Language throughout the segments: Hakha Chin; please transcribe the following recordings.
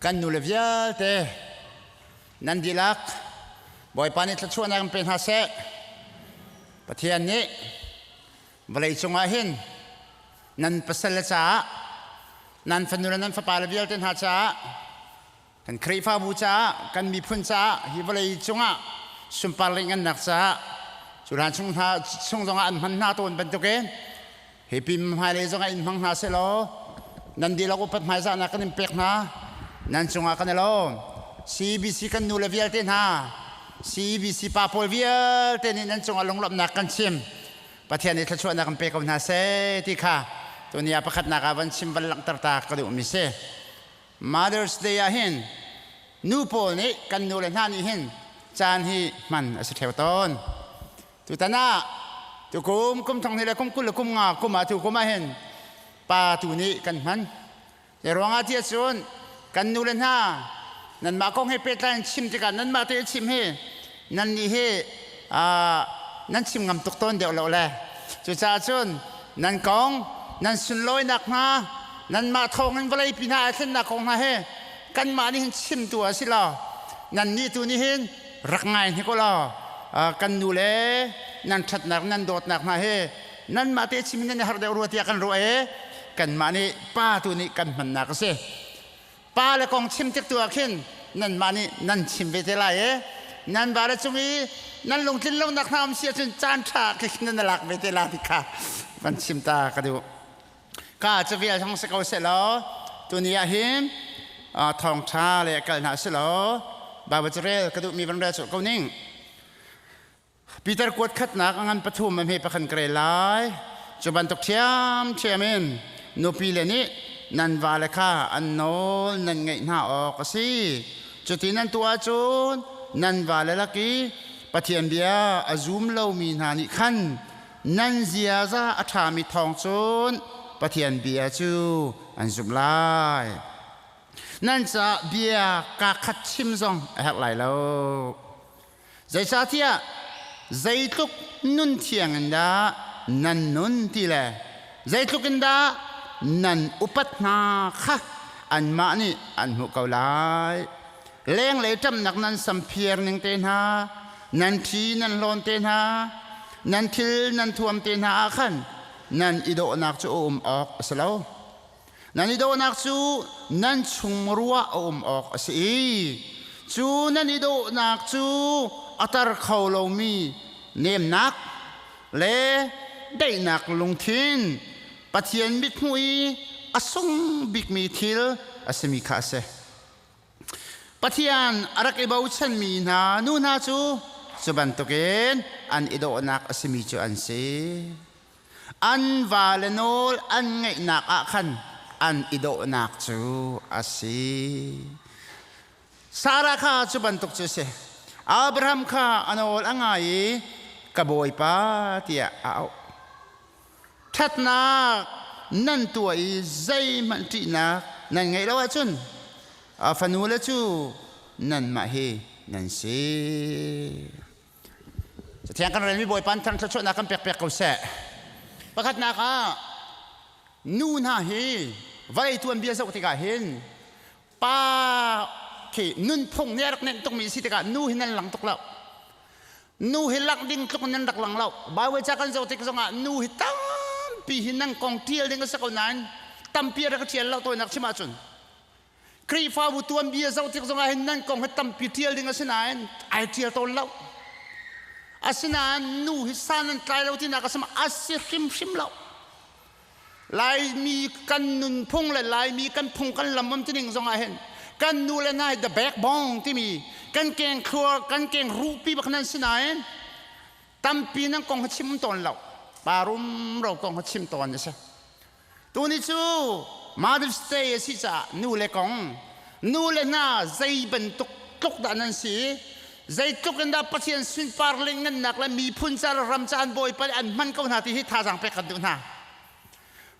Kan nule vialte nan dihlak Bawipa nih thluachuahnak in pe hna seh. Pathian nih vawlei cungah hin nan pasal le caah nan fanu le nan fapa le vialte hna caah kan Khrihfabu caah kan miphun caah hi vawlei cungah sunpar ngannak caah cu hlan chung hna chung zongah an hman hna tawn bantukin hi pim hmailei zongah in hmang hna sehlaw nan dihlak upat hmaizahnak kan in pek hna nan cungah kan i lawm CBC kan nu le vialte hna CBC pa pawl vialte nih nan cungah lunglawmhnak kan chim Pathian nih thluachuahnak in pe ko hna seh ti kha tuni ah pakhatnak ah van chim van langhter ta ka duhmi si Mother's Day ah hin nu pawl nih kan nu le hna nih hin caan hi hman a si ṭheo tawn. Tutan ah tukum kum thong hnih le kum 20 le kum nga kum ah tu kum ah hin pa tu nih kan hman. Zei ruangah tiah cun kan nu le hna nanmah kong he pehtlai in chim tikah nanmah te chim hi nan nih hi nan chim ngam tuk tawn deuh lo le cucaah cun nan kong nan sunlawinak hna nanmah thawngin vawlei pi hna ai thlennak kong hna he kanmah nih hin chim tu a si lo nan nih tu nih hin rak ngai hnik u law kan nu le nan ṭhatnak nan dawtnak hna he nanmah te chim in nan i harh deuh rua tiah kan ruah i kanmah nih pa tu nih kan hmannak a si pa le kong chim tik tu ah khin nanmah nih nan chim ve te lai i nan va le cung i nan lungtlin lonak hna um si ahcun caan ṭha khi khin nan lak ve te la ti kha van chim ta ka duh ka cu vial hong si ko seh law tuni ah hin thawngṭha le kal hna si law Bible cu rel ka duhmi van rel colh ko ning Peter kuat khatnak a ngan pathum a hme pakhan ka rel lai. Cu bantuk ṭhiamṭhiam in nupi le nih nan vale kha an nawl nan ngaih hna awk a si. Cuti nan tuah ahcun nan vale lak i Pathian bia a zum lomi hna nih khan nan ziaza a ṭhami thawng cun Pathian bia cu an zumh lai. Nan caah bia kaa khat chim zong a herh lai lo. Zeicahtiah zeitluk nun thiang in dah nan nun ti le zeitluk in dah nan upat hna kha anmah nih an hmuh ko lai. Lenglei ṭamnak nan samphiar ning te hna, nan ṭhi nan hlawn te hna, nan thil nan thuam te hna ah khan nan i dawhnak cu a um awk a si lo. Nan i dawhnak cu nan chung ruah a um awk a si i cu nan i dawhnak cu a tar kho lomi nemnak le daihnak lungthin Pathian mithmuh i a sung bikmi thil a simi kha a si. Pathian a rak i bochanmi hna nu hna cu cu bantukin an i dawhnak a simi cu an si. An vale nawl an ngeihnak ah khan an i dawhnak cu a si. Sarah kha cu bantuk cu a si. Abraham kha a nawl a ngai i ka bawipa tiah a auh. Ṭhatnak nan tuah i zeihmanh ṭihnak nan ngeih lo ahcun a fanule cu nanmah hi nan si. Cathiang kan relmi Bawipa an thluachuahnak kan pek piak ko seh. Pakhatnak ah nu hna hi vawlei tuanbia zoh tikah hin pa khi nunphung nih a rak nenh tukmi si tikah nu hi nan lang tuk lo. Nu hi langh ding tluk nan rak lang lo. Bible ca kan zoh tik zongah nu hi tampi hi nan kong tial ding a si ko nain tampi a rak tial lo tawinak chim ahcun Khrihfabu tuanbia zoh tik zongah hin nan kong hi tampi ṭial ding a si nain ai ṭial tawn lo. Asinain nu hi san an tlai lo tinak a si a si hrimhrim lo. Laimi kan nunphung le Laimi kan phung kan lam um tining zongah hin kan nu le nai the backbone timi kan keng thluar kan keng ruhpi bak nan si nain tampi nan kong hi chim tawn lo. Pa rumro kong hi chim tawn a si. Tuni cu Mother's Day a si caah nu le kong nu le hna zei bantuk tluk dah nan si zeitluk in dah Pathian sunpar lengngannak le miphun ca le ram ca an bawipa nih an hman ko hna ti hi thazaang pek kan duh hna.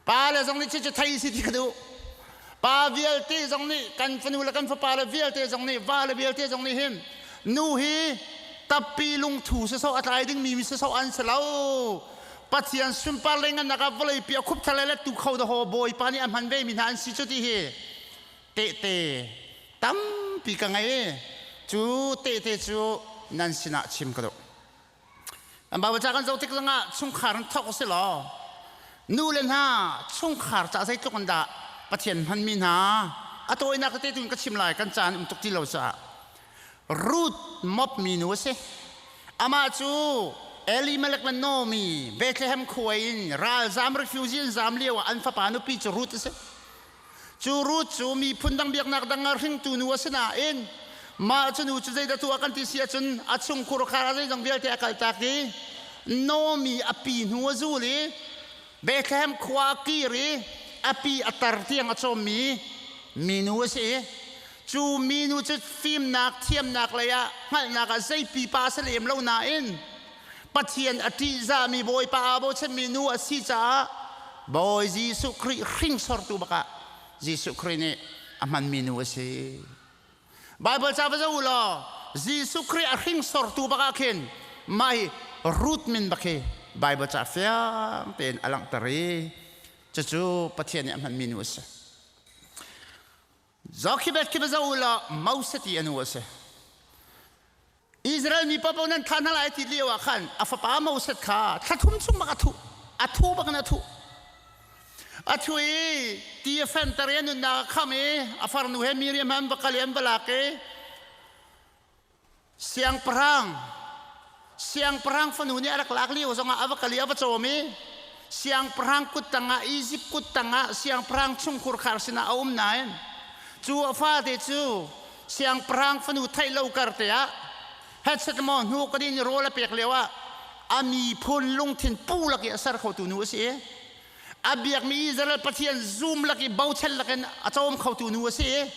Pa le zong nih cucu thei si ti ka duh. Pa vialte zong nih kan fanu le kan fapa le vialte zong nih va le vialte zong nih hin nu hi tappi lungthu sisawh a tlai dingmi mi sisawh an si lo. Pathian sunpar le ngannak ah vawlei pi a khup thale le tu kho dahaw Bawipa nih a hman ve mi hna an si cu ti hi tehte Tampi ka ngei. Cu tehte cu nan sinah chim ka duh. An Baibal ca kan zoh tik zongah chungkhar in thawk si law nu le hna chungkhar ca zeitluk in dah Pathian hmanmi hna a tawinak tete tu in ka chim lai, kan caan um tuk ti lo caah. Ruth mop mi nu a si. Amah cu Elimelech le Naomi Bethlehem khua in ralzam, refugee an zam lio ah an fapa nupi cu Ruth a si. Cu Ruth cu miphun dang, biaknak dang ah hringtu nu a si nain mah cu nu cu zeidah tuah kan ti si ahcun a chungkhur khar a zeizong vialte a kaltak i Naomi a pi hnu a zul i Bethlehem khua a kir i a pi a tar tiang a cawmmi minu a si. Cu minu cu fimnak, thiamnak lei ah, hngalhnak ah zei pipa a si lem lo nain Pathian a ṭihzahmi, Bawipa aa bochanmi nu a si caah Bawi Jesuh Khrih hringsortu bakah Jesuh Khrih nih a hmanmi nu a si. Baibal ca va zoh u law Jesuh Khrih a hringsortu bakah khin mah hi Ruth min bak hi Baibal ca fiang tein a langhter i cucu Pathian nih a hmanmi nu a si. Jochebed khi va zoh u law Moses ti a nu a si. Israel mi paoh nan thah hna lai ti lio ah khan a fapa Moses kha thla thum chung bak a thuh. A thu bak in a thuh. A thu i ti a fenter i a nunnak a kham i a farnu he Miriam he an va kal i an va lak i siangpahrang fanu nih a rak lak lio zongah a va kal i a va cawm i siangpahrang kut tangah, Izipt kut tangah, siangpahrang chungkhur khar sinah a um nain cu a fate cu siangpahrang fanu theih lo kar te ah hetset maw hnu ka din rawl a pek lio ah a miphun lungthin pu lak i a ser khotu nu a si i a biakmi Israel Pathian zum lak i bochan lakin a cawm khotu nu a si i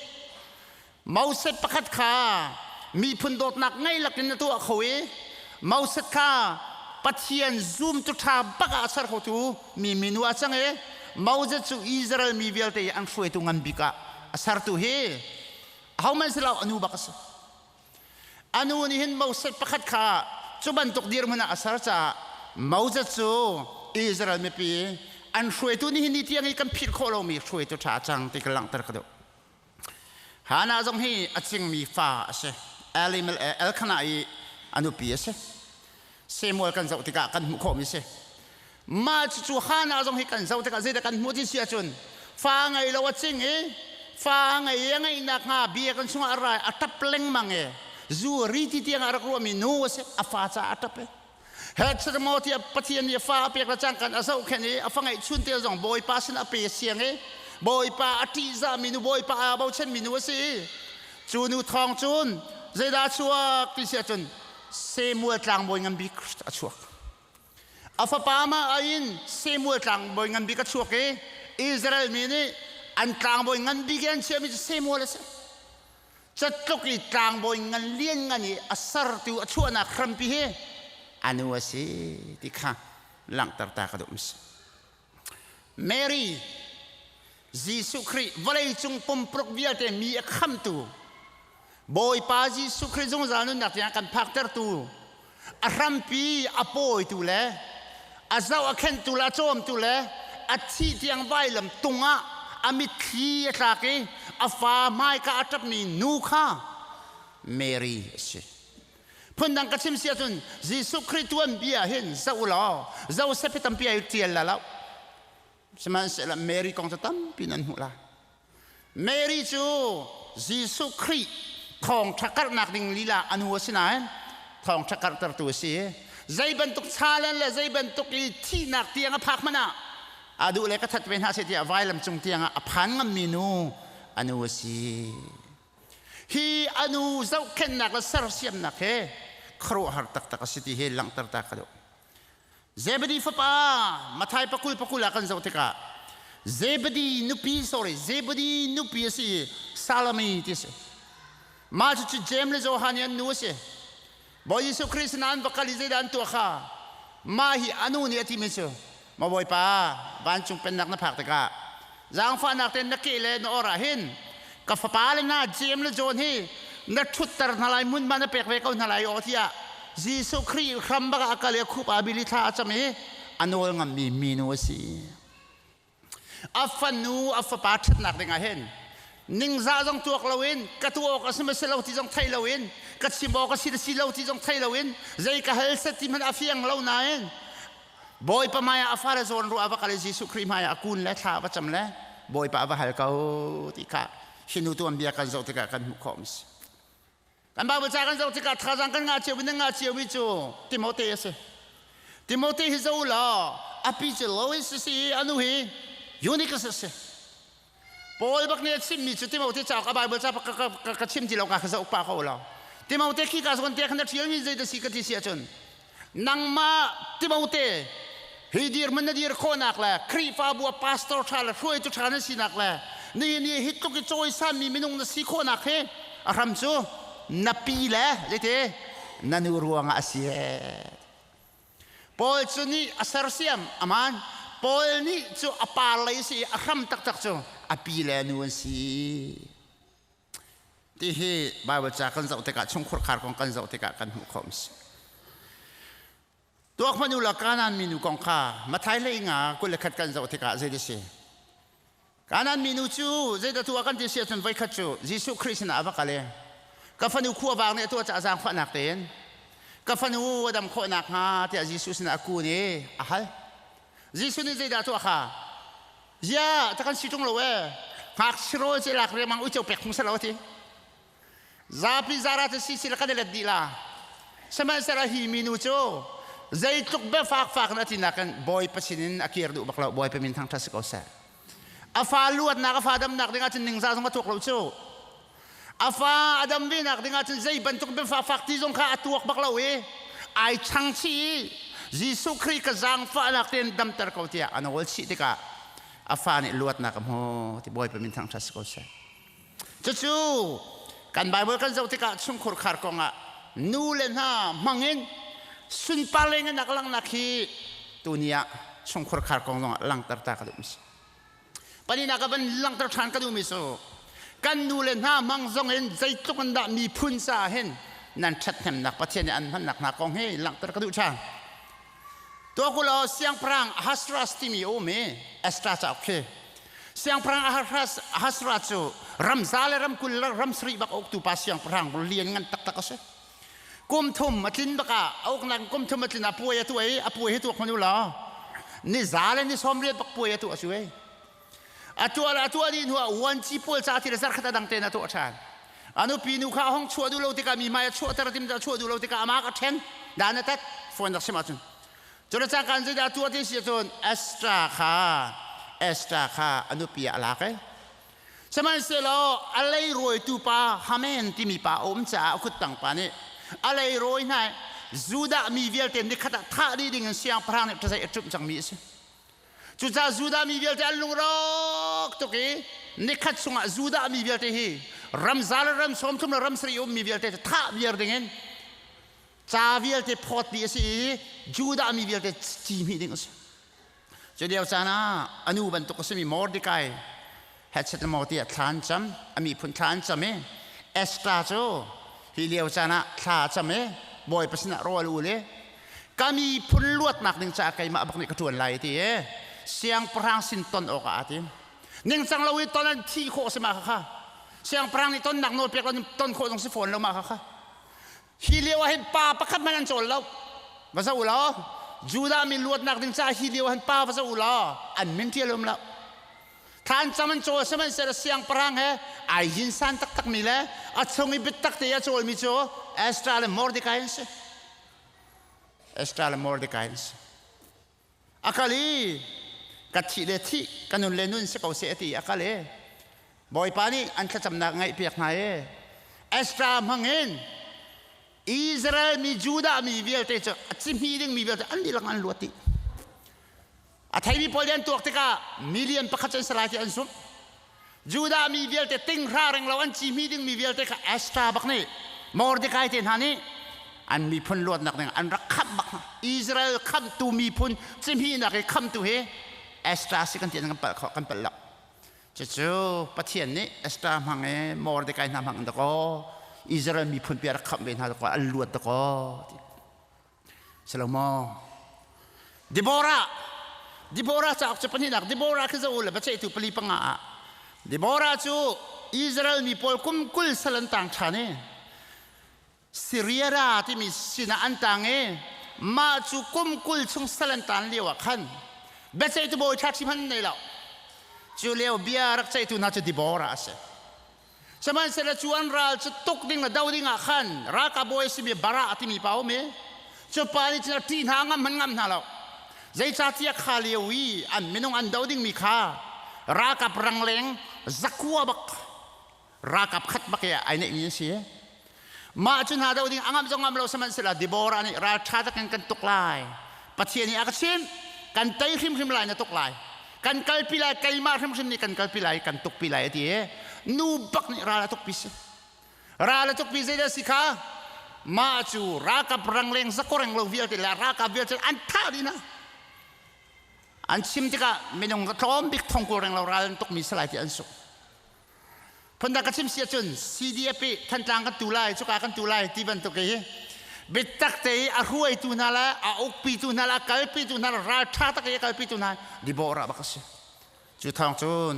Moses pakhat kha miphun dawtnak ngei lakin a tuah kho i Moses kha Pathian zumtu ṭha bak ah a ser khotu mi minu a cang i Moses cu Israel mi vialte i an hruaitu ngan bik ah a sertu hi ahohmanh si lo, a nu bak a si. A nu nih hin Moses pakhat kha cu bantuk dirhmun ah a ser caah Moses cu Israel mipi an hruaitu, nihin ni tiang i kan philh khawh lomi hruaitu ṭha a cang ti ka langhter ka duh. Hannah zong hi a cingmi fa a si. Elkanah i a nupi a si. Samuel kan zoh tikah kan hmuh khawhmi si. Mah cucu Hannah zong hi kan zoh tikah zeidah kan hmuh ti si ahcun fa ngei lo a cing i fa ngei i a ngeihnak hnga biakinn chungah a ra i a ṭap lengmang i zu ri ti tiang a rak ruahmi nu a si. A fa caah a ṭap i het maw tiah Pathian nih a fa a pek le cangkan a zohkhenh i a fa ngeihchun te zong Bawipa sin a pe siang i Bawipa a ṭihzahmi nu, Bawipa aa bochanmi nu a si. Cu nu thawng cun zeidah a chuak ti si ahcun Samuel tlangbawi ngan bik a chuak. A fapa mah in Samuel tlangbawi ngan bik a chuak i Israel mi nih an tlangbawi ngan bik i an chiahmi cu Samuel a si. Catluk i tlangbawi ngan lianngan i a sertu, a chuahnak hrampi hi a nu a si ti kha langhter ta ka duh si. Mary, Jesuh Khrih vawleicung pumpruk vialte mi a khamtu, Bawipa Jesuh Khrih zungzal nunnak tiang kan phaktertu, a hrampi a pawitu le a zoh a khentu le a cawmtu le a thih tiang vailam tung ah a mitthli a tlak i a fa hmaika a ṭapmi nu kha Mary a si. Phundang ka chim si ahcun Jesuh Khrih tuanbia hin zoh u law Joseph hi tampi ai ṭial la lo. Sihmanhsehlaw Mary kong cu tampi nan hmuh lai. Mary cu Jesuh Khrih thawngṭha karhnak ding lila a nu a si nain thawngṭha karhtertu a si. Zei bantuk challenge le zei bantuk i thihnak tiang a phak hmanh ah a duh le ka that ve hna seh tiah vailam cung tiang ah a phan ngammi nu a nu a si. Hi a nu zohkhenhnak le sersiamnak he khuaruahhar taktak a si ti hi langhter ta ka duh. Zebedi fapa Mathai pakul pakul ah kan zoh tikah Zebedi nupi, sorry, Zebedi nupi a si i Salome ti a si. Mah cucu Jeim le Johan i an nu a si. Bawi Jesuh Khrih sinah an va kal i zeidah an tuah kha mah hi a nu nih a timi cu, "Maw Bawipa, vancung pennak na phak tikah zaangfahnak tein na ke le na or ah hin ka fapa le hna Jeim le John hi na ṭhutter hna lai, hmunhma na pek ve ko hna lai aw," tiah Jesuh Khrih hram bak ah a kal i a khup aa bil i thla a cam i a nawl ngammi minu a si. A fanu, a fapa ṭhatnak dingah hin Ningzah zong tuak loin, ka tuah awk a si ma si lo ti zong thei loin, ka chim awk a si si lo ti zong thei loin, zei ka hal set ti hmanh a fiang lo nain Bawipa hmai ah a fale zawn ruah va kal i Jesuh Khrih hmai ah a kun le thla va cam le Bawipa a va hal ko ti kha hi nu tuanbia kan zoh tikah kan hmuh khawh mi si. Kan Bible ca kan zoh tikah thazaang kan ngah cio mi nan ngah cio mi cu Timote a si. Timote hi zo law a pi cu Lois a si i a nu hi Eunicus a si. Paul bak nih a chimmi cu Timote cauk a Bible ca ka chim ti lo ka ka zoh pa ko lo. Timote khi ka zawn te khan a ṭhial mi zei da si ka ti si ahcun nangmah Timote hi dirhmun na dir khawhnak le Khrihfabu a pastor ṭha le hruaitu ṭha na sinak le nihin ni hi tluk i cawisanmi minung na si khawhnak hi a hram cu na pi le zeiti na nu ruangah a si. Paul cu nih a sersiam aman Paul nih cu a par lei si i a hram taktak cu a pi le nu an si. Ti hi Bible ca kan zoh tikah chungkhur khar kong kan zoh tikah kan hmuh khawh si. Tuak hmanh u law Kanaan minu kong kha Mathai hlei nga 21 kan zoh tikah zei si? Kanaan minu cu zeidah tuah kan ti si ahcun voikhat cu Jesuh Khrih sinah a va kal i ka fanu khuavang nih a tuah caah zaangfahnak tein ka fanu a dam khawh nakhnga tiah Jesuh sinah a kun i a hal. Jesuh nih zeidah tuah kha? Ziah, ta kan si ṭung lo ee. Ngakchia rawl cu lak riangmang uico pek phung si lo a ti. Zapi zara cu si si kan i let dih la. Sihmanhsehlaw hi minu cu zeitluk biafak fak in a ti nakin Bawipa sinin a kir duh bak lo. Bawipa min thangṭhat si ko seh. A fa luatnak, a fa damnak dingah cun ningzah zong a tuak lo cu. A fa a dam ve nak dingah cun zei bantuk biafak fak ti zong kha a tuak bak lo i ai chang chih i Jesuh Khrih ka zaangfahnak tein damter ko tiah a nawl chih tikah a fa nih luatnak a hmu ti Bawipa min thangṭhat si ko seh. Cucu kan Bible kan zoh tikah chungkhur khar kongah nu le hna hmangin sunpar le ngenak langhnak hi tuni ah chungkhur khar kong zongah langhter ta ka duh mi si. Palinak ka van langhter ṭhan ka duhmi cu kan nu le hna hmang zong in zeitluk in dah miphun caah hin nan ṭhathnemnak Pathian nih an hmannak hna kong hi langhter ka duh ṭhan. Tuakulaw siangpahrang Ahasuerus timi a um i Esther cauk khi siangpahrang Ahasuerus cu ramza le ramkul le ram sarih bak a uktu pa siangpahrang lian ngan taktak a si. Kum thum a tlin bak ah a uknak kum thum a tlin ah puai a tuah i a puai hi tuak hmanh u law ni za le ni sawm riat bak puai a tuah cu ei. A tuah le a tuah dih hnu ah vuanci pawl ca ti le zarkhat a dang tein a tuah ṭhan. A nupi nu kha a hong chuah duh lo tikah mi hmai a chuahter tim a chuah duh lo tikah amah ka ṭhen dan a tat phone rak sim ahcun cun cangkan zeidah tuah ti si ahcun Esther kha Esther kha a nupi ah a lak ei. Sihmanhsehlaw a leirawitu pa Haman timi pa a um caah a kuttang pa nih a leirawi hna i Judah mi vialte nikhat ah thah dih ding in siangpahrang nih ṭazaih a ṭumh cangmi a si. Cucaah Judah mi vialte an lungrawk tuk i nikhat chungah Judah mi vialte hi ramza le ram 30 le ram sarih ummi vialte cu thah viar dingin ca vialte phawt dih a si i Judah mi vialte ci hmih ding a si. Cu lio caan ah a nu bantuk a simi Mordecai hetchet le maw tiah thla an cam, a miphun thla an cam i Esther cu hi lio caan ah thla a cam i Bawipa sinah rawl ul i ka miphun luatnak ding caah keimah bak nih ka ṭuan lai ti i siangpahrang sin ton awkah aa tim. Ningcang lo i ton an thih khawh si ma kha siangpahrang nih tonnak nawl pek lo ton khawh zong si fawn lo ma kha Hi lio ah hin pa pakhat hmanh an cawl lo. Va zoh u law Judah mi luatnak ding caah hi lio ah hin pa va zoh u law an min ṭial um lo. Thlan cam an cawl sihmanhsehlaw siangpahrang he ai yinsan taktakmi le a chung i biatak te a cawlmi cu Esther le Mordecai an si. Esther le Mordecai an si. A kal i ka thih le thih, ka nun le nun si ko seh a ti a kal i Bawipa nih an thlacamnak ngaihpiak hna i Ezra hmangin Israel mi Judah mi vialte cu a cihmi dingmi vialte an dihlak an luat dih. A theimi pawl nih an tuak tikah million pakhat cu an si lai ti an zumh. Judah mi vialte tinghra reng lo an cihmi dingmi vialte kha Esther bak nih Mordecai te hna nih an miphun luatnak ding an rak khamh bak hna. Israel khamhtu miphun cihmihnak i khamhtu hi Esther si kan ti kan palh kan palh lo. Cucu Pathian nih Esther hmang i Mordecai hna hmang in dakaw Israel miphun pi a rak khamh ve hna dakaw an luat dakaw. Salomo Deborah Deborah cauk cu pahnihnak Deborah khi zoh u le biaceihtu pali panga ah Deborah cu Israel mi pawl kum 20 sal an tang ṭhan i Syria ra timi sinah an tang i mah cu kum 20 chung sal an tan lio ah khan biaceihtu bawi ṭha ṭhi hmanh nei lo. Cu lio bia rak ceihtu hna cu Deborah a si. Sihmanhsehlaw cu an ral cu tuk ding le do ding ah khan ralkap bawi a simi Barak timi pa a um i cu pa nih cun a ṭih hna, a ngam hmanh ngam hna lo. Zeicahtiah kha lio i an minung an do dingmi kha ralkap rangleng 900 bak ralkap khat bak i ai neihmi an si. Mah cu hna do ding a ngamh zong ngam lo, sihmanhsehlaw Deborah nih ral ṭha takin kan tuk lai. Pathian nih a ka chimh, kan tei hrimhrim lai, na tuk lai. Kan kalpi lai, keimah hrimhrim nih kan kalpi lai, kan tukpi lai a ti i nu bak nih ral a tukpi si. Ral a tukpi zeidah si kha? Mah cu ralkap rangleng zakoreng lo vialte le ralkap vialte an thah dih hna. An chim tikah minung tlawm bik 40,000 reng lo ral an tukmi si lai ti an sung. Phundang ka chim si ahcun CDF i Thantlang kan tu lai, cuka kan tu lai ti bantuk hi biatak te i a hruaitu hna le a ukpitu hna le a kalpitu hna le ralṭha tak i a kalpitu hna Deborah bak a si. Cu thawng cun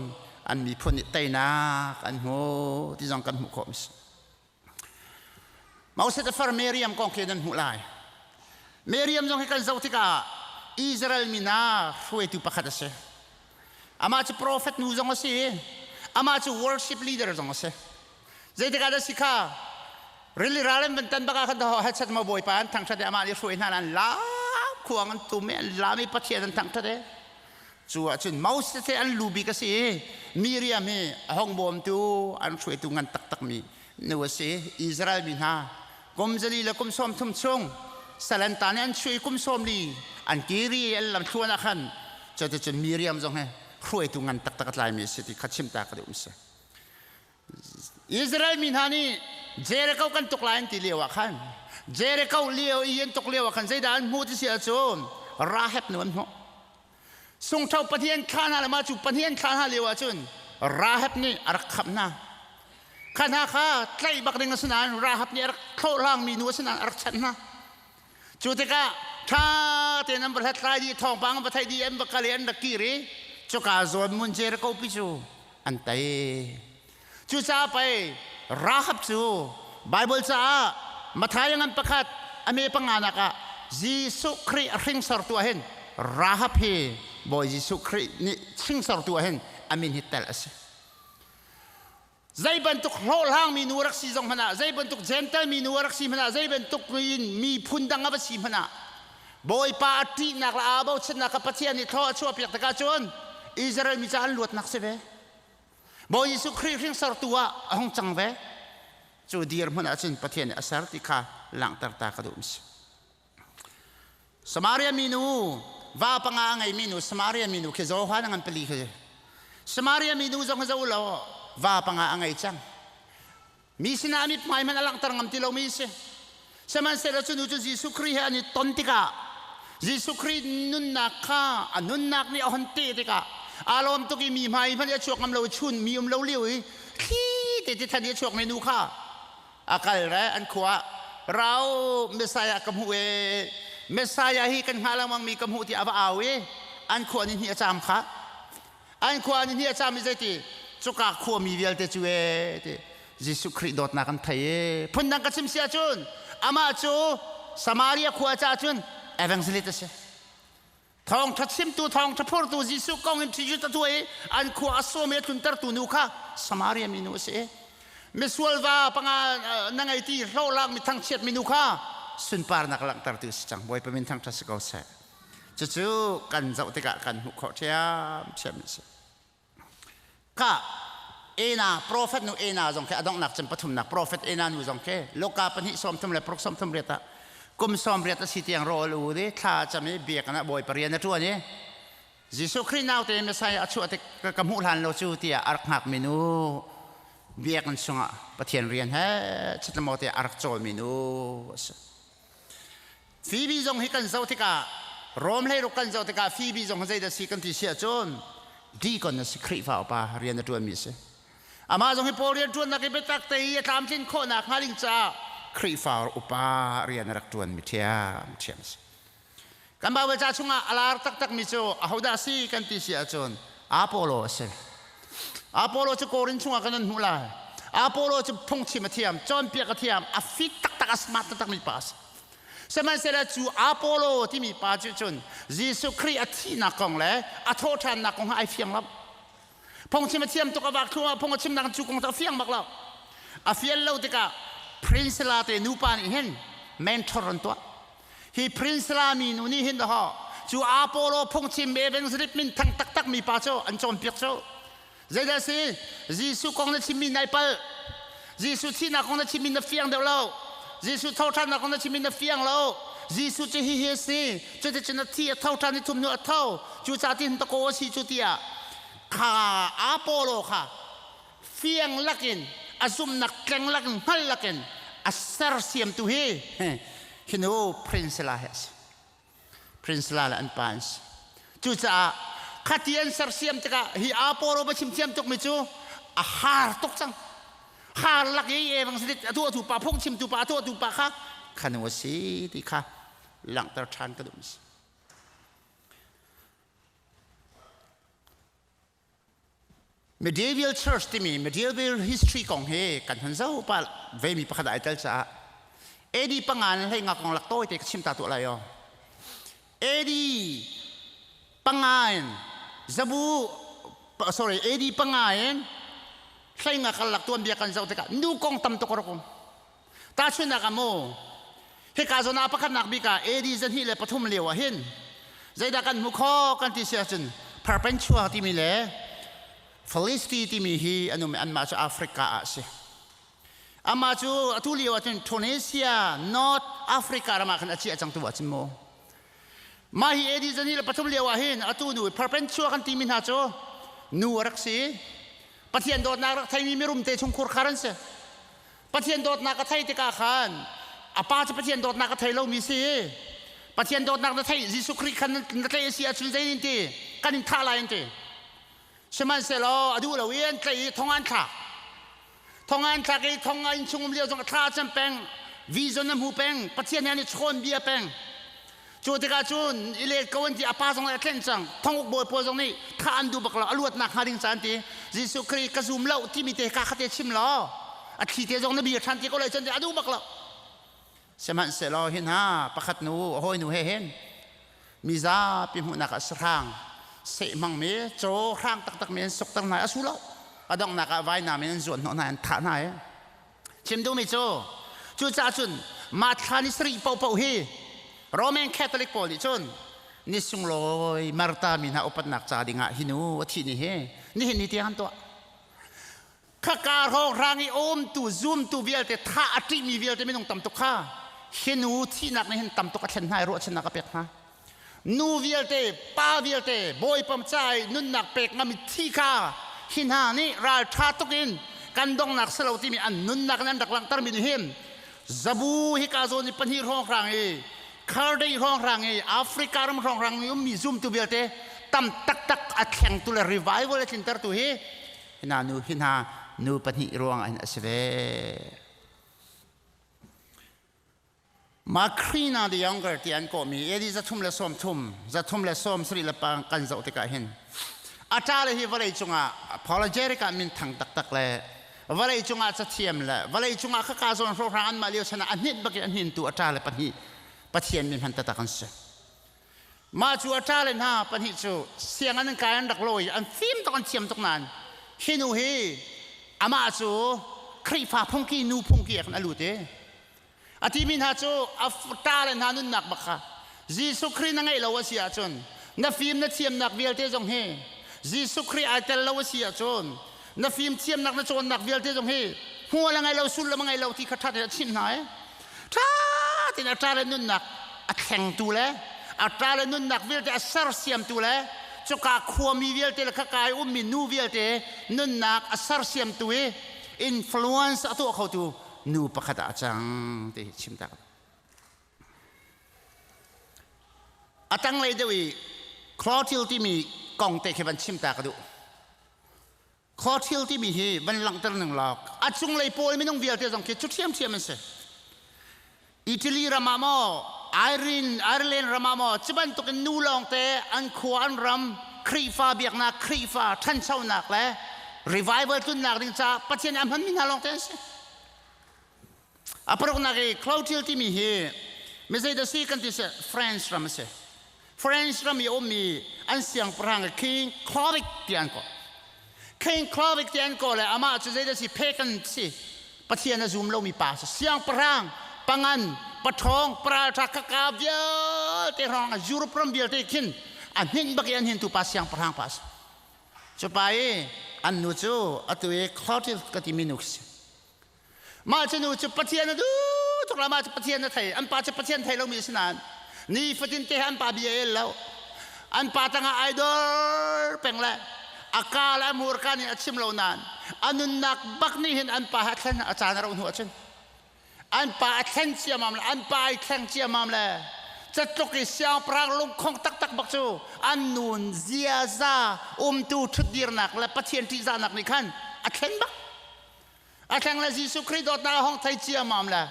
an miphun nih teinak an hmu ti zong kan hmuh khawh mi si. Moses a far Miriam kong khi nan hmuh lai. Miriam zong hi kan zoh tikah Israel mi hna hruaitu pakhat a si. Amah cu prophet nu zong a si i amah cu worship leader zong a si. Zeitikah dah si kha rili ral an van tan bak ah khan ho hechet mo Bawipa an thangṭhat i amah nih hruai hna an lam khuang an tum i an lam i Pathian an thangṭhat i cu ahcun Moses hi an lu bik a si i Miriam hi a hong bawmtu an hruaitu ngan taktakmi nu a si. Israel mi hna kum 4 le kum 30 chung sal an tan i an chuah i kum 40 an kiri an lamthluan ah khan cuticun Miriam zong hi hruaitu ngan taktak a tlaimi a si ti kha chimta ka duh si. Israel mi hna nih Jericho kan tuk lai an ti lio ah khan, Jericho lio i an tuk lio ah khan zeidah an hmuh ti si ahcun Rahab nu an hmuh. Sungtho Pathian thlah hna le mah cu Pathian thlah hna lio ahcun Rahab nih a rak khamh hna. Kha hna kha tlaih bak ding a si nain Rahab nih a rak thlawhhlangmi nu a si nain a rak chanh hna. Cu tikah ṭha tein an va hlathlai dih, thawngpang an va theih dih, an va kal i an rak kir i cuka zawn mun Jericho pi cu an tei. Cucaah pei Rahab cu Baibal caah Matthai ngan pakhat a me panganak ah Jesuh Khrih a hringsortu ah hin Rahab hi Bawi Jesuh Khrih nih hringsortu ah hin a min hi telh a si. Zei bantuk hlawhhlangmi nu a rak si zong hmanh ah, zei bantuk Jentail mi nu a rak si hmanh ah, zei bantuk in miphun dang a va si hmanh ah, Bawipa a ṭihnak le aa bochannak kha Pathian nih thlaw a chuahpiak tikah cun Israel mi caah an luatnak si ve. Bawi Jesuh Khrih hringsortu ah a hung cang ve. Cu dirhmun ah cun Pathian nih a ser ti kha langhter ta ka duh si. Samaria minu, va panga a ngeimi nu Samaria minu khi Johan a ngan pali khi. Samaria minu zong zo law va panga a ngei cang. Mi sinah a mithmai hmanh a langhter ngam ti lomi si. Sihmanhsehlaw cu nu cu Jesuh Khrih he an i ton tikah Jesuh Khrih nunnak kha a nunnak nih a hon teh tikah aa lawm tuk i mi hmai hmanh i a chuak ngam lo i chun mi um lo lio i thli te ti than i a chuakmi nu kha a kal re an khua rau Messiah ka hmuh e, Messiah hi kan hngah lengmang mi ka hmuh ti a va au i an khua ni hnih a caam kha. An khua ni hnih a caam i zeiti cuka khua mi vialte cu e ti Jesuh Khrih dawtnak an thei e. Phundang ka chim si ahcun amah cu Samaria khua caah cun evangelist a si, thawngṭha chimtu, thawngṭha phurtu, Jesuh kong in ṭhi a tuah i an khua a sawm i a tluntertu nu kha Samaria mi nu a si. Misual va panga na ngei ti hlawhlak mi thangchiat mi nu kha sunparnak langhtertu si cang. Bawipa min thangṭhat si ko seh. Cucu kan zoh tikah kan hmuh khawh ṭhiamṭhiam a si. Ka Ena, prophet nu Ena zong khi a donghnak cem pathumnak prophet Ena nu zong khi Luka 2 30 le 6 38 ah kum 80 a si tiang rawl u di thla cam i biakinn ah Bawipa rian a ṭuan i Jesuh Khrih naute Messiah a chuah tik ka hmuh hlan lo cu tiah a rak hngakmi nu, biakinn chungah Pathian rian he chitlamaw tiah a rak cawlmi nu a si. Phoebe zong hi kan zoh tikah, Rom 16 kan zoh tikah Phoebe zong hi zeidah si kan ti si ahcun deacon a si, Khrihfa upa rian a ṭuanmi a si. Amah zong hi Paul rian ṭuannak i biatak te i a tlamtlin khawhnak hnga ding caah Khrihfa upa rian a rak ṭuanmi ṭhiamṭhiam a si. Kan Baibal ca chungah a lar taktakmi cu ahodah a si kan ti si ahcun Apollo a si. Apollo cu Korin chungah kan an hmuh lai. Apollo cu phungchim a thiam, cawnpiak a thiam, a fit taktak, a smart taktak mi pa a si. Sihmanhsehlaw cu Apollo timi pa cu cun Jesuh Khrih a thihnak kong le a thawhṭhannak kong ha ai fiang lo. Phungchim a thiam tuk a vak thlu ah phung a chimnak cu kong cu a fiang bak lo. A fian lo tikah Priscilla te nupa nih hin mentor an tuah. Hi Priscilla mi nu nih hin ho cu Apollo phungchim evangelist min thang taktak mi pa cu an cawnpiak cu. Zeidah si? Jesuh kong na chimmi nai palh. Jesuh thihnak kong na chimmi na fiang deuh lo. Jesuh thoṭhannak kong na chimmi na fiang lo. Jesuh cu hihi a si. Cuticun a thi a tho ṭhan i thum hnu a tho. Cucaah tihin dakaw a si cu tiah kha Apollo kha fiang lakin a zumhnak tleng lakin hngal lakin a sersiamtu hi hi nu Priscilla hi a si. Priscilla le an pa an si. Cucaah khati an sersiam tikah hi Apollo va chim thiam tukmi cu a har tuk cang. Har lak i evangelist a tuahtu pa phungchimtu pa a tuahtu pa kha khanu a si ti kha langhter ṭhan ka duh si. Medieval Church timi medieval history kong hi kan hun zoh pah vemi pakhat ai tel caah AD panga in hlei nga kong lak tawi te ka chim ta tuah lai o. AD panga in zabu sorry AD panga in hlei nga kal lak tuan bia kan zoh tikah nu kong tam tuk rak um. Tahchunhnak ah mu hika zawn ah pakhatnak bik ah AD 203 lio ah hin zeidah kan hmu kho kan ti si ahcun Perpentua timi le Philisti timi hi an um anmah cu Africa ah a si. Amah cu atu lio ahcun Tunisia, North Africa ram ah khan a chiah cang tu ahcun mu. Mah hi AD 203 lio ah hin atu nu Perpentua kan timi hna cu nu a rak si. Pathian dawtnak rak theimi mirum te chungkhur khar an si. Pathian dawtnak a thei tikah khan a pa cu Pathian dawtnak a thei lomi si. Pathian dawtnak na theih Jesuh Khrih khan na tlaih a si ahcun zei in ti kan in thah lai an ti. Sihmanhsehlaw a duh lo i an tlaih i thong an thlak. Thong an thlak i thong a inn chung um lio zong a thla a cam peng, vision a hmu peng, Pathian he an i chawn bia peng. Cu tikah cun i let ko an ti a pa zong a tlenh cang. Thonguk bawi pawl zong nih thah an duh bak lo, a luatnak hnga ding ca an ti. Jesuh Khrih ka zum lo timi te ka kha te chim law a thli te zong na bia ṭhan ti ko lai cun a duh bak lo. Sihmanhsehlaw hi hna pakhat nu a hawinu he hin mizapi hmuhnak ah sahrang seh hmangmi caw hrang taktakmi an sukter hna i a su lo. A donghnak ah vainam in an zuan hnawh hna an thah hna i Chim duhmi cu cucaah cun mah thla ni sarih paohpaoh hi Roman Catholic pawl nih cun ni sunglawi Martha mi hna upatnak ca dingah hi nu a thih ni hi nihin ni tiang an tuah. Khaka hrawnghrang i umtu zumtu vialte thah a ṭihmi vialte minung tam tuk kha hi nu thihnak nih hin tam tuk a thlen hna i ruahchannak a pek hna. Nu vialte, pa vialte, Bawipa ca i nunnak pek ngam i thi kha hi hna nih ralṭha tuk in kan donghnak si lo timi an nunnak in an rak langhtermi nih hin zabu hika zawn i pahnih hrawnghrang i Khardei hrawnghrang i Africa ram hrawnghrang i ummi zumtu vialte tam taktak a thlengtu le revival a tlintertu hi hi hna nu hi hna nu pahnih ruangah hin a si ve. Macrina the Younger ti an kawhmi AD 330 370 le pang kan zoh tikah hin a ṭa le hi vawlei cungah apologetic ah min thang taktak le vawlei cungah cathiam le vawlei cungah khaka zawn hrawkhrang anmah lio chan ah a hninh bak in a hnintu a ṭa le pahnih Pathian mi hman taktak an si. Mah cu a ṭa le hna pahnih cu sianginn an kai an rak lawi an fim tuk an thiam tuk nain hi nu hi amah cu Khrihfa phungki nu phungki ah khan a lut i A timi hna cu a ṭa le hna nunnak bak kha Jesuh Khrih na ngeih lo a si ahcun na fim na thiamnak vialte zong hi Jesuh Khrih ai tel lo a si ahcun na fim thiamnak na cawnnak vialte zong hi hmual a ngei lo sullam a ngei lo ti kha ṭha tein a chimh hna i ṭha tein a ṭa le nunnak a thlengtu le a ṭa le nunnak vialte a sersiamtu le cuka khuami vialte le khaka i ummi nu vialte nunnak a sersiamtu i influence a tuah khotu nu pakhat ah a cang ti hi chim tak. A tanglei deuh i Clotilde timi kong te khi van chim ta ka duh. Clotilde timi hi van langhter ning law a cunglei pawl minung vialte zong khi cu ṭhiamṭhiam an si. Italy ram ah maw Ireland, Ireland ram ah maw cu bantukin nu lawngte an khua an ram Khrihfa biaknak Khrihfa ṭhanchonak le Revival tlunnak ding caah Pathian a hmanmi hna lawng te an si. A paruknak i Clotilde timi hi mi zeidah si kan ti si France ram a si. France ram i a ummi an siangpahrang King Clovis ti an kawh. King Clovis ti an kawh le amah cu zeidah si pagan si Pathian a zum lomi pa si. Siangpahrang pangan paṭhawng paralṭha kaka vialte hrawng Europe ram vialte khin a hninh bak i an hintu pa siangpahrang pa si. Cu pa i an nu cu atu i Clotilde ka timi nu khi si. Mah cu nu cu Pathian a duh tuk la mah cu Pathian a thei an pa cu Pathian thei lomi a si nain nifatin te an pa bia el lo an pa tangah ai dor peng le a ka le a hmurka nih a chim lo nain a nunnak bak nih hin an pa ha thlen a caan a roh hnu ahcun an pa a thlen ciamam le an pa ai thleng ciamam le catluk i siangpahrang lungkhong taktak bak cu an nun ziaza umtu ṭhutdirnak le Pathian ṭihzahnak nih khan a thlen bak. A thleng le Jesuh Khrih dawtnak a hong thei ciammam le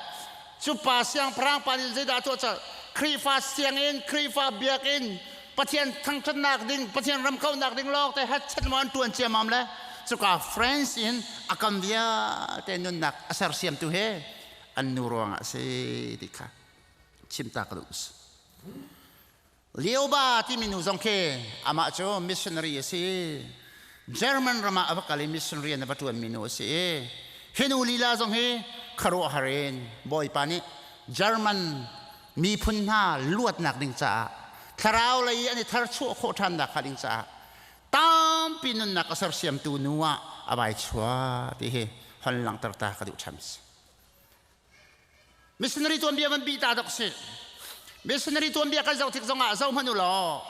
cu pa siangpahrang pa nih zeidah a tuah colh? Khrihfa sianginn, Khrihfa biakinn, Pathian thangṭhatnak ding, Pathian ram kauhnak ding lawng te hatchet maw an ṭuan ciammam le cuka France in a kam vialte nunnak a sersiamtu he an nu ruangah a si ti kha chim ta ka duh. Lioba timi nu zong khi amah cu missionary a si. German ram ah a va kal i missionary an va ṭuanmi nu a si i hi nu lila zong hi khuaruahhar in Bawipa nih German miphun hna luatnak ding caah thlarau lei i an i tharchuah khawh ṭhannak hnga ding caah tampi nunnak a sersiamtu nu ah a vai chuah ti hi hon langhter ta ka duh ṭhan. Missionary tuanbia van bi ta dok si. Missionary tuanbia kan zoh tik zongah zoh hmanh u law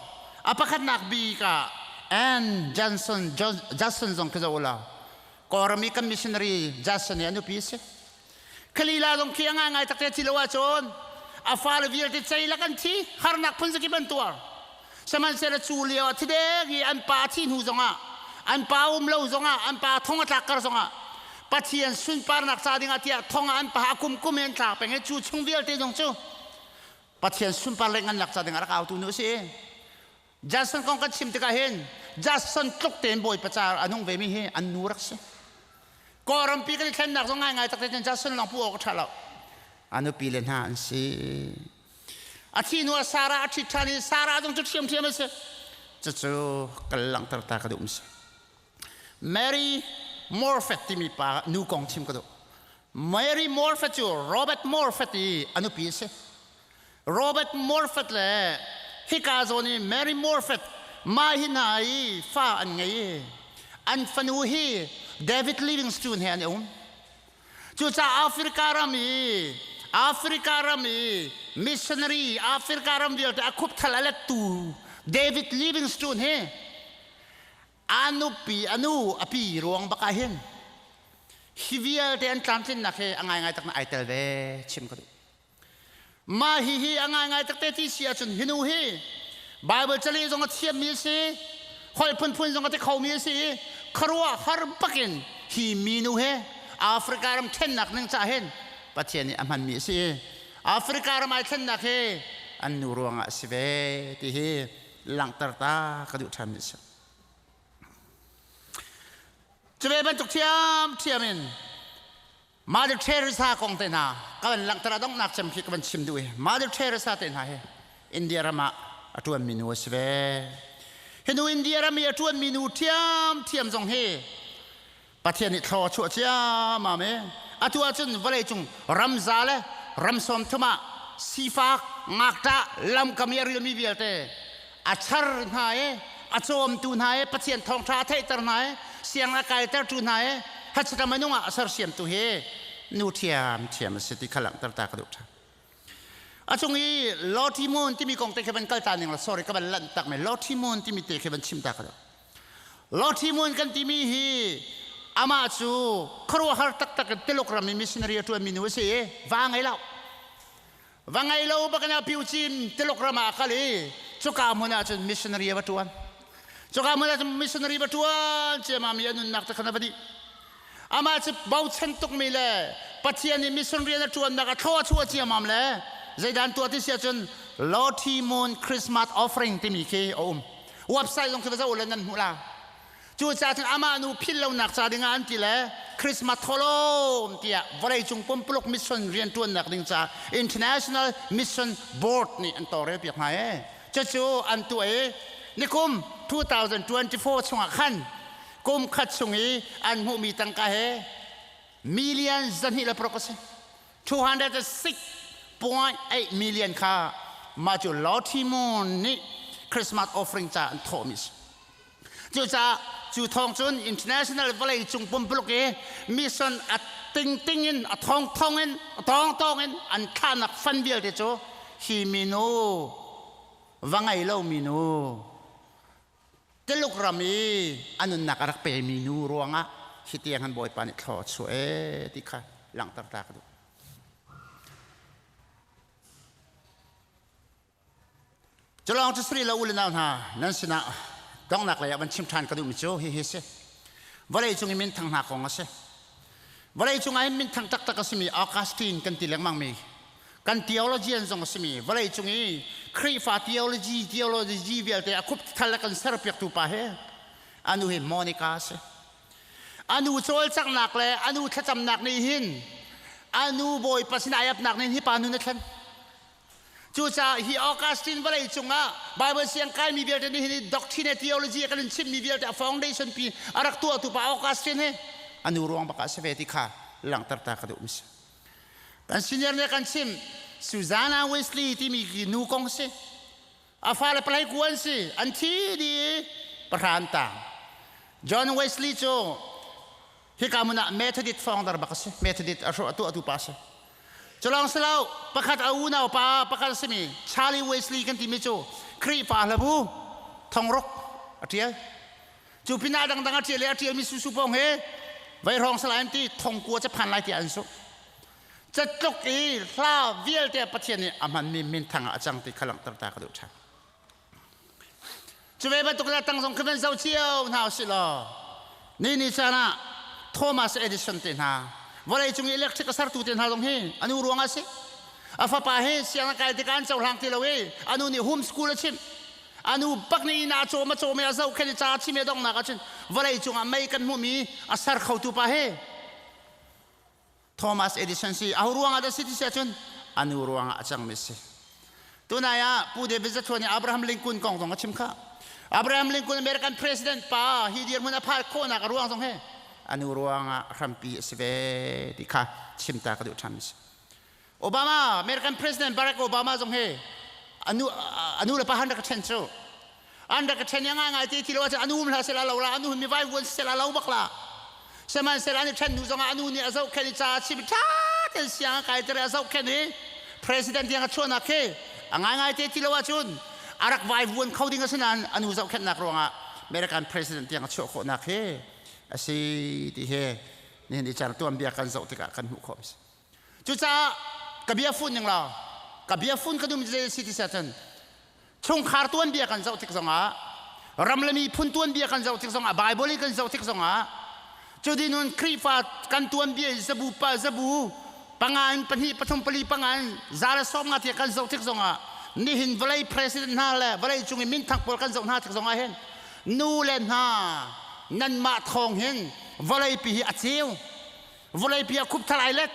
a pakhatnak bik ah Ann Johnson Johnson zong khi zoh u law Kawlram i kan missionary Johnson hi a nupi si. Khalila zong khi a ngaingai takte thi lo ahcun a fale vialte ceilak an thi harnak phun zakip an tuar. Sihmanhsehlaw cu lio ah thidek i an pa thi hnu zongah an pa um lo zongah an pa thong a tlak kar zongah Pathian sunparnak ca dingah tiah thong ah an pa a kum kum in an tlak peng i cu chung vialte zong cu Pathian sunpar le ngannak ca dingah rak autu nu a si. Jason kong kan chim tikah hin Jason tluk tein Bawipa ca a nung vemi hi an nu rak si. Kawlrampi kan i thlennak zong ngaingai takte cun Jason lawng pu awk a ṭha lo. A nupi le hna an si. A thi hnu ah Sarah a ṭhit ṭhan i Sarah zong cu ṭhiamṭhiam a si. Cucu kal langhter ta ka duh mi si. Mary Morfet timi pa nu kong chim ka duh. Mary Morfet cu Robert Morfet i a nupi a si. Robert Morfet le hika zawn i Mary Morfet mah hi hna i fa an ngei i an fanu hi David Livingstone he an i um. Cucaah Africa ram i Africa ram i missionary Africa ram vialte a khupthal a lettu David Livingstone hi a nupi a nu a pi ruang bak ah hin hi vialte an tlamtlinnak hi a ngaingai tak na ai tel ve chim ka duh. Mah hihi a ngaingai takte ti si ahcun hi nu hi Bible cali zong a thiammi a si, holh phunphun zong a ti khomi a si i khuaruah har bakin hi minu he Africa ram thlennak ning cah hin Pathian nih a hmanmi a si i Africa ram ai thlennak hi an nu ruangah a si ve ti hi langhter ta ka duh ṭhanmi a si. Cu ve bantuk ṭhiamṭhiam in Mother Teresa kong te hna ka van langhter a donghnak cem khi ka van chim duh i Mother Teresa te hna hi India ram ah a ṭuanmi nu a si ve. Hi nu India ram i a ṭuanmi nu ṭhiamṭhiam zong hi Pathian nih thlaw a chuah ciammam i atu ahcun vawleicung ramza le ram sawmthum ah sifak ngakṭah lamkam i a rilmi vialte a char hna i a cawmtu hna i Pathian thawngṭha a theihter hna i siang a kaitertu hna i hachata minung ah a sersiamtu hi nu ṭhiamṭhiam a si ti kha langhter ta ka duh ṭhan. A cung i Lottie Moon timi kong te khi van kal ta ning la sorry ka van lanh tak me Lottie Moon timi te khi van chim ta ka duh. Lottie Moon kan timi hi amah cu khuaruahhar taktak in Tuluk ram i missionary a ṭuanmi nu a si i va ngei lo. Va ngei lo bak in a piucin Tuluk ram ah a kal i cuka hmun ah cun missionary a va ṭuan. Cuka hmun ah cun missionary va ṭuan ciammam i a nunnak te khan a va dih. Amah cu bochan tukmi le Pathian nih mission rian a ṭuannak a thlaw a chuah ciammam le zeidan tuah ti si ahcun Lottie Moon Christmas Offering timi khi a um. Website zong khi va zoh le nan hmuh la. Cucaah cun amah nu philh lonak ca dingah an ti le Christmas tholawm tiah vawleicung pumpuluk mission rianṭuannak ding ca International Mission Board nih an tawlrel piak hna ee. Cucu an tuah i nikum 2024 chungah khan kum khat chung i an hmuhmi tangka he million 2.6 a si. 206.8 million kha mah cu Lottie Moon nih Christmas offering ca an thawhmi a si. Cucaah cu thawng cun international vawlei cung pumpuluk i mission a tingting in a thongthong in a tawngtawng in an thlahnak fan vialte cu hi minu va ngei lo minu Tuluk ram i a nunnak a rak pemi nu ruangah hi tiang han Bawipa nih thlaw a chuah ee ti kha langhter ta ka duh. Culawng cu sri lo u le nau hna nan sinah donghnak lei ah van chim ṭhan ka duhmi cu hihi si. Vawlei cung i minthang hna kong a si. Vawlei cung ah hin minthang taktak a simi Augustine kan ti lengmangmi kan theologian zong a simi vawlei cung i Khrihfa theology theology vialte a khup thal le kan serpiaktu pa he anu hi Monica a si. Anu cawlcanghnak le anu thlacamnak nih hin anu Bawipa sin ai apnak nih hi pa nun a thlen. Cucaah hi Augustine vawlei cungah Bible siang kaimi vialte nih hin doctrine theology kan in chimmi vialte a foundation pi a rak tuahtu pa Augustine hi anu ruang bak ah si ve ti kha langhter ta ka duh mi si. Kan senior nih kan chim Susanna Wesley timi nu kong si. A fale palai kuan si an thi di pahran tang. John Wesley cu hika mun ah Methodist founder bak a si. Methodist a hrawh tu atu pa si. Culong silo pakhat a unau pa pakhat a simi Charlie Wesley kan timi cu Khrihfa hlabu thongruk a ṭial. Cu pinah dangdang a ṭial i a ṭialmi susu pawng he veihrawng salai an ti thongkua cu phan lai tiah an zumh. Catluk i hla vialte Pathian nih a hmanmi minthang ah a cang ti kha langhter ta ka duh ṭhan. Cu ve bantuk in a tang zong khi van zoh cio hna usih law ni ni caan ah Thomas Edison te hna vawleicung i electric a sertu te hna zong hi anu ruang ah si. A fapa hi sianginn kai tikah an cohlang ti lo i anu nih home school a chimh. Anu bak nih inn ah cawm a cawm i a zohkhenh i ca a chim i a donghnak ahcun vawlei cungah mei kan hmuhmi a ser khotu pa hi Thomas Edison si aho ruangah dah si ti si ahcun anu ruangah a cangmi si. Tunai ah Pu David Zathuan nih Abraham Lincoln kong zong a chim kha. Abraham Lincoln American President pa hi dirhmun a phal khawhnak a ruang zong hi anu ruangah hrampi a si ve ti kha chim ta ka duh ṭhan si. Obama, American President Barack Obama zong hi anu anu le pa han rak ṭhen cu. An rak ṭhen i ngai ngai ti ti lo ahcun anu um hlah seh la lo la anu mi vai vuan seh la lo bak la. Sihmanhsehlaw an i ṭhen hnu zongah anu nih a zohkhenh i ca a chim ṭha tein siang a kai ter i a zohkhenh i president tiang a chuahnak khi a ngaingai te ti lo ahcun a rak vai vuan kho ding a si nain anu zohkhenhnak ruangah American president tiang a chuah khawhnak hi a si ti hi nihin i car tuanbia kan zoh tikah kan hmuh khawh a si. Cucaah ka bia fun ning law ka bia fun ka dum zei si ti sia cun chungkhar tuanbia kan zoh tik zongah ram le miphun tuanbia kan zoh tik zongah Bible in kan zoh tik zongah cu nun Khrihfa kan tuanbia zabu pa zabu panga in pahnih pathum pali panga in za le sawm nga tiah kan zoh tik zongah nihin vawlei president hna le vawlei cung i minthang pawl kan zoh hna tik zongah hin nu le hna nanmah thawng hin vawlei pi hi a ceu Vawleipi ah khup thar ai let.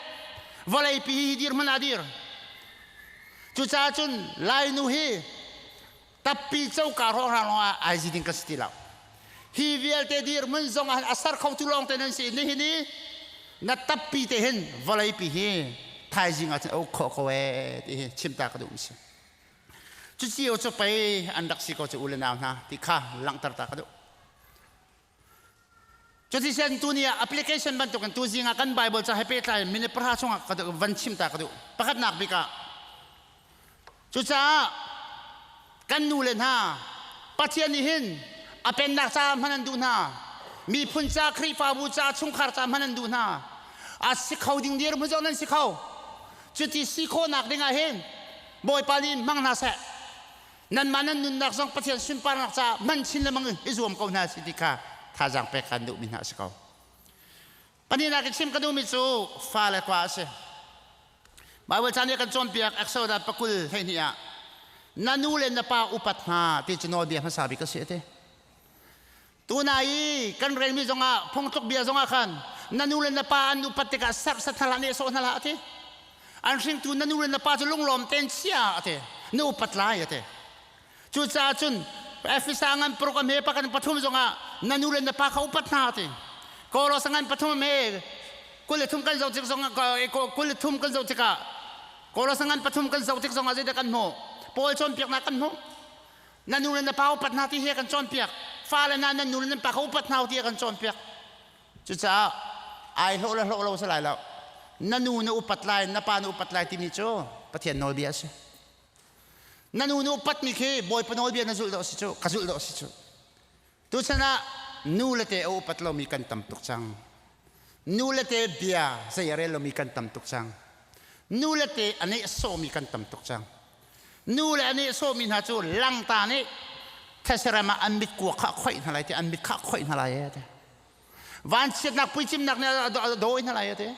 Vawleipi hi dirhmun ah dir. Cucaah cun Lainu hi tappi coka hrawnghrang lawng ah ai zi ding ka si ti lo. Hi vialte dirhmun zong ah a ser kho tu lawng te nan si. Nihin i na tappi te hin vawleipi hi thaizing ah cun a uk khawh ko ee ti hi chim ta ka duh mi si. Cucio cu pei an rak si ko cu u le nau hna ti kha langhter ta ka duh. Cuticun tuni ah application bantukin tuzing ah kan Bible ca he pehtlai in minute pahra chungah ka van chim ta ka duh. Pakhatnak bik ah cucaah kan nu le hna Pathian nih hin a pennak ca hman an duh hna. Miphun ca, Khrihfabu ca, chungkhar ca hman an duh hna. A si kho ding dirhmun zong nan si kho. Cuti si khawhnak ding ah hin Bawipa nih hmang hna seh. Nanmah nan nunnak zong Pathian sunparnak caah hman chin lengmang in i zuam ko hna si ti kha thazaang pek kan duhmi hna a si ko. Pahnihnak i chim ka duhmi cu fale kwa a si. Bible caan nih kan cawnpiak Exodus pakul 12 ah na nu le na pa upat hna ti cu nawlbia hmasa bik a si a ti. Tuna i kan relmi zongah phungtluk bia zongah khan na nu le na pa an upat tikah serhsat hna hlah nehsawh hna hlah a ti. An hringtu na nu le na pa cu lunglawm tein chia a ti. Na upat lai a ti. Cucaah cun Efesa ngan paruk a hme pakan pathum zongah na nu le na pa kha upat hna a ti. Koros ngan pathum a hme 23 kan zoh tik zongah 23 kan zoh tikah Koros ngan pathum kan zoh tik zongah zeidah kan hmuh? Paul cawnpiaknak kan hmuh. Na nu le na pa upat hna ti hi a kan cawnpiak. Fale hna nan nu le nan pa kha upat hna u ti a kan cawnpiak. Cucaah ai hlawh le hlawh lo si lai lo. Na nu na upat lai, na pa na upat lai timi cu Pathian nawlbia a si. Na nu na upatmi khi Bawipa nawlbia na zulh dawh si cu, ka zulh dawh si cu. Tuchan ah nu le te a upat lomi kan tam tuk cang. Nu le te bia zei a rel lomi kan tam tuk cang. Nu le te a nehsawhmi kan tam tuk cang. Nu le a nehsawhmi hna cu langta nih thesarem ah an mit kuak kha a khoih hna lai ti an mit kha a khoih hna lai e ti. Vanchiatnak puicimnak nih a dawi hna lai e ti.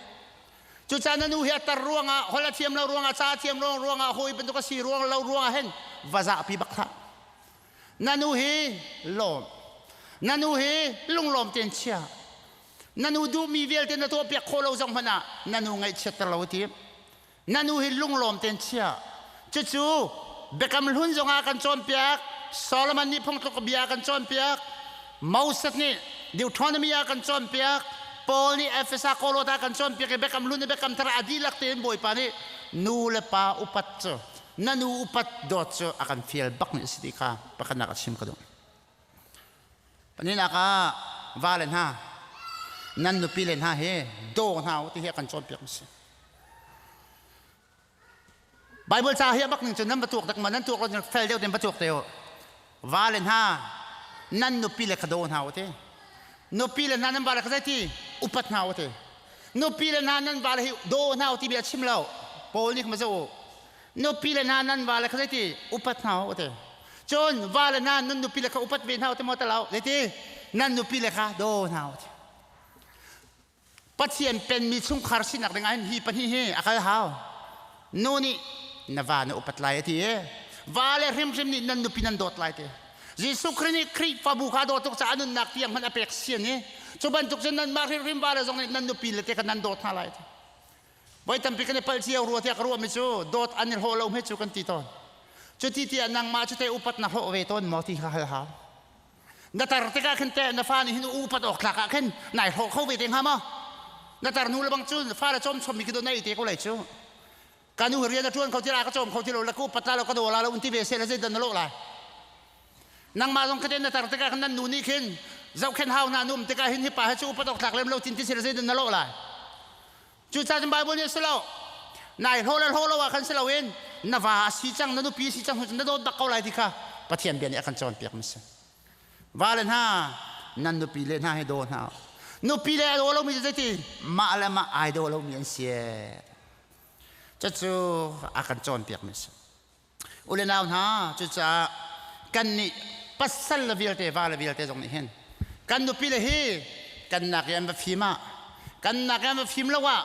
Cucaah na nu hi a tar ruangah, holh a thiam lo ruangah, ca a thiam lo ruangah, hawi bantuk a si ruang lo ruangah hin va zahpi bak hlah. Na nu hi lawm. Na nu hi lunglawm tein chia. Na nu duhmi vialte na tuahpiak khawh lo zong hmanh ah na nu ngaihchiatter lo ti. Na nu hi lunglawm tein chia. Cucu Biakam Hlun zongah kan cawnpiak, Solomon nih phungtluk bia kan cawnpiak, Moses nih Deuteronomy ah kan cawnpiak, Paul nih Efesa Kolot ah kan cawnpiak i Biakam Hlun le Biakam Thar a dihlak tein Bawipa nih nu le pa upat cu na nu upat dawt cu a kan fial bak mi a si ti kha pakhatnak a chim ka duh. Pahnihnak ah vale hna nan nupi le hna hi daw hna u ti hi a kan cawnpiak mi si. Bible ca hi a bak ning cun nan va tuak tak ma nan tuak lo fel deuh ten va tuak te u. Vale hna nan nupi le kha daw hna u ti. Nupi le hna nan vale kha zei ti upat hna u ti. Nupi le hna nan vale hi daw hna u ti bia chim lo. Paul nih ma zo u. Nupi le hna nan vale kha zeiti upat hna u ti. Cun vale hna nan nupi le kha upat ve hna u ti maw ti lo zeiti nan nupi le kha daw hna u ti. Pathian penmi chungkhar sinak ding ah hin hi pahnih hi a kal hau. Nu nih na va na upat lai a ti i va le hrimhrim nih nan nupi nan dawt lai ti. Jesuh Khrih nih Khrihfabu kha dawt tuk caah a nunnak tiang hmanh a pek sian i cu bantuk cun nanmah hrimhrim va le zong nih nan nupi le te kha nan dawt hna lai ti. Voi tampi kan i palh cio rua tiah ka ruahmi cu dawt an i hlawh lo hme cu kan ti tawn. Cuti tiah nangmah cu teh upat na hlawh ve tawn maw ti kha hal hau. Na tar tikah khin teh na fa nih hin upat awk tlak ah khin nai hlawh kho ve te hnga maw? Na tar nu le bang cu fa le cawm chommi khi do na ei te ko lai cu. Ka nu rian a ṭuan kho ti la ka cawm kho ti lo la ka upat la lo ka daw la lo un ti ve se la zeidan na lawh lai. Nangmah zong khaten na tar tikah khan nan nu nih khin zohkhenh hau hna num tikah hin hi pa hi cu upat awk tlak lem lo tin ti si la zeidan na lawh lai. Cucaah cun Bible nih a si lo. Nai hlaw le hlaw lo ah khan si loin na va a si cang, na nupi a si cang na dawt bak ko lai ti kha Pathian bia nih a kan cawnpiak mi si. Va le hna, nan nupi le hna hi daw hna. Nupi le a daw lomi cu zeiti? Mah le mah ai daw lomi an si. Cucu a kan cawnpiak mi si. U le nau hna, cucaah kannih pasal le vialte, va le vialte zong nih hin kan nupi le hi kan nak i an va fim ah, kan nak i an va fim lo ah,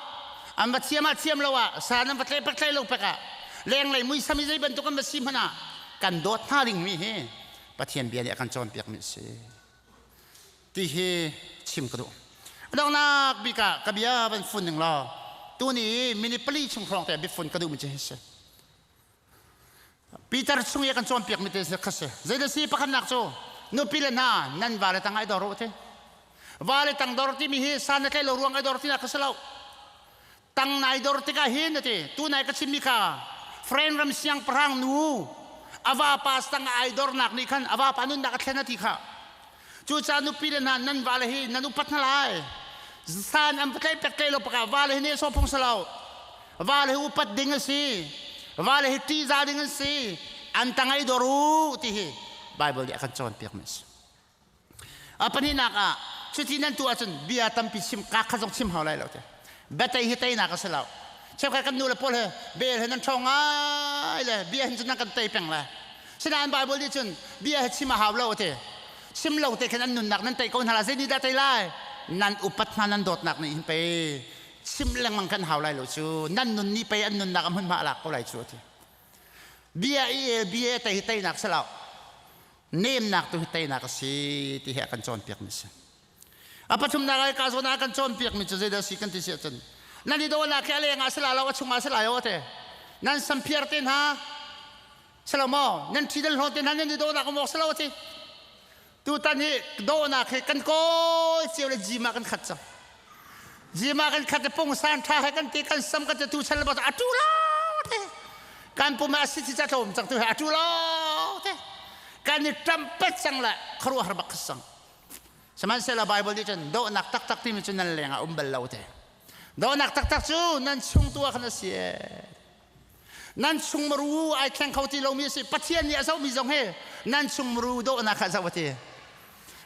an va thiam ah thiam lo ah, san an va tlai pak tlai lo pek ah, lenglei muisam i zei bantuk an va si hmanh ah kan dawt hna dingmi hi Pathian bia nih a kan cawnpiakmi a si. Ti hi chim ka duh. A donghnak bik ah ka bia van fun ning law tuni minute pali chung hrawng te biafun ka duhmi cu hi si. Peter chung i a kan cawnpiakmi te kha si. Zeidah si pakhatnak cu nupi le hna nan vale tang ai dor u ti. Vale tang dor timi hi san na tlaih lo ruang ai dor tinak kha si lo. Tang nai dor tikah hin ati tu nai ka chimmi kha friend ram siangpahrang nu a vapa tang ai dornak nih khan a vapa nunnak a thlen ati kha. Cucaah nupi le hna nan vale hi nan upat hna lai. San an tlaih pek tlaih lo pakah vale hi nih sawh phung si lo. Vale hi upat ding a si. Vale hi ṭihzah ding an si. An tang ei dor u ti hi Bible nih a kan cawnpiakmi a si. A pahnihnak ah cuti nan tuah ahcun bia tampi chim ka kha zong chim hau lai lo ti. Biatei hi teinak a si lo. Cheukhat kan nu le pawl he bel he nan ṭhawng ngai le bia hin cun nan kan tei peng lai. Sinain Bible nih cun bia hi chim a hau lo a ti. Chim lo te khin an nunnak nan tei ko hna lai. Zei nih dah tei lai? Nan upat hna nan dawtnak nih hin pei chim lengmang kan hau lai lo cu. Nan nun nih pei an nunnak a hmunhma a lak ko lai cu a ti. Bia i el bia tei hi teinak si lo. Nemnak tu hi teinak a si ti hi a kan cawnpiakmi si. A pathumnak ah ka zawn ah kan cawnpiakmi cu zeidah si kan ti si ahcun nan i dawhnak hi a leng ah si la lo a chung ah si lai o te. Nan samphiar te hna silo maw nan ṭhi dal hlawn te hna nan i dawhnak um awk si lo ti. Tutan hi dawhnak hi kan kawl cio le gym ah kan khat cang. Gym ah kan khat i pungsan ṭha he kan ti kan sam kan ti tu chan le bak a ṭu lo te. Kan pum ah si ca tlawm cang tu he a ṭu lo te. Kan i ṭampet cang le khuaruahhar bak sang. Sihmanhsehlaw Bible nih cun dawhnak taktak timi cu nan leng ah um bal lo te. Dawhnak taktak cu nan chung tu ah khan a si. Nan chung maru ai thleng kho ti lomi a si. Pathian nih a zohmi zong hi nan chung maru dawhnak kha zoh a ti.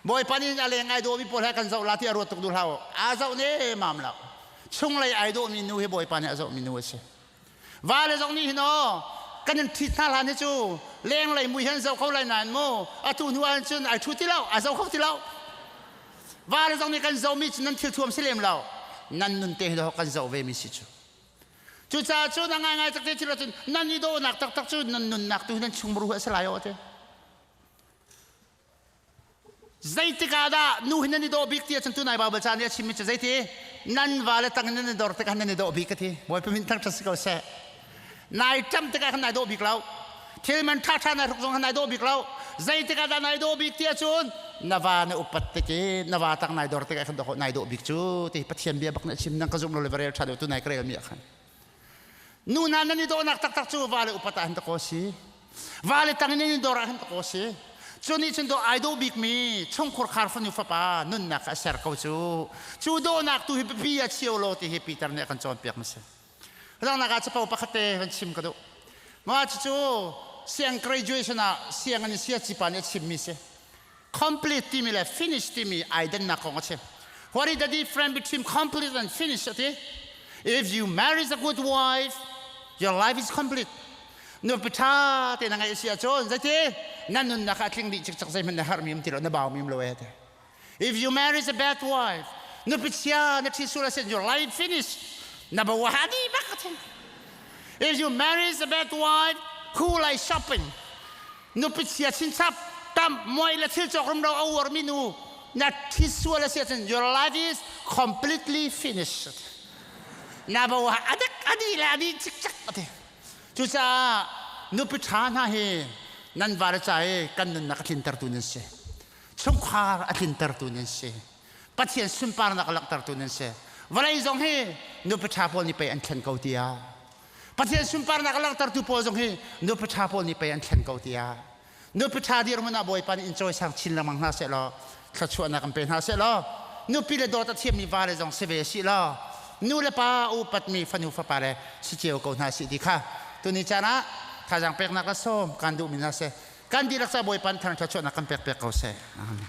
Bawipa nih a leng ai dawhmi pawl he kan zoh la ti a ruat tuk duh hlah u. Aa zoh ne mam lo. Chunglei ai dawhmi nu hi Bawipa nih a zohmi nu a si. Va le zong nih hin aw kan in ṭhit hna hlan hi cu lenglei mui he an zoh kho lai nain mu atu hnu ah cun ai ṭhu ti lo, a zoh kho ti lo. Va le zong nih kan zohmi cu nan thil thuam si lem lo. Nan nun te hi kan zoh ve mi si cu. Cucaah cun a ngaingai tak te thil ahcun nan i dawhnak taktak cu nan nunnak tu nan chungmuru a si lai aw te. Zeitik ah dah nu hi nan i dawh bik ti ahcun tunai Baibal ca nih a chimmi cu zeiti nan va le tang in nan i dor tikah nan i dawh bik ka ti. Bawipa min thangṭhat si ko seh. Nai ṭam tikah khan nai dawh bik lo. Thil man ṭhaṭha nai hruk zong khan nai dawh bik lo. Zeitik ah dah nai dawh bik ti ahcun na va na upat tik i na va tang nai dor tikah khan nai dawh bik cu ti Pathian bia bak na chim nang ka zum lo le va rel ṭha deuh tu nai ka rel mi ah khan. Nu hna nan i dawhnak taktak cu va le upat ah hin ta si. Va le tang in nan i dor ah hin ta si. Cu nih cun dawh ai dawh bikmi chungkhur khar fanu fapa nunnak a ser ko cu. Cu dawhnak tu hi biapi a chio lo ti hi Peter nih a kan cawnpiak mi si. Dangnak ah capo pakhat te van chim ka duh. Mah cucu siang graduation ah siang an sia cipa nih a chimmi si. Complete timi le finish timi ai dannak kong a chim. What is the difference between complete and finish ati? If you marry a good wife, your life is complete. Nupi ṭha te na ngeih si ahcun zeiti na nunnak ah tling dih cikcek zeihmanh na harmi um ti lo na baumi um lo e ti. If you marry a bad wife, nupi chia na ṭhi sual asin your life finish. Na bawa hadi bak a If you marry a bad wife, who like shopping? Nupi chia chinchap tam moi le thil cawk rum ro a uar mi nu na ṭhi sual a si ahcun your life is completely finished. Na bawa adak adi le adi cikcek ati. Cucaah nupi ṭha hna hi nan va le ca i kan nunnak a tlintertu nan si. Chungkhar a tlintertu nan si. Pathian sunparnak a langhtertu nan si. Vawlei zong hi nupi ṭha pawl nih pei an thlen ko tiah. Pathian sunparnak a langhtertu pawl zong hi nupi ṭha pawl nih pei an thlen ko tiah. Nupi ṭha dirhmun ah Bawipa nih in cawisang chin lengmang hna seh law thluachuahnak in pe hna seh law nupi le dawt a thiammi vale zong si ve sih law nu le pa upatmi fanu fapa le si cio ko hna sih ti kha tuni caan ah thazaang peknak la sawm kan duhmi hna seh. Kan dihlak ca Bawipa nih thangṭhat chuahnak kan pek pek ko seh. Amen.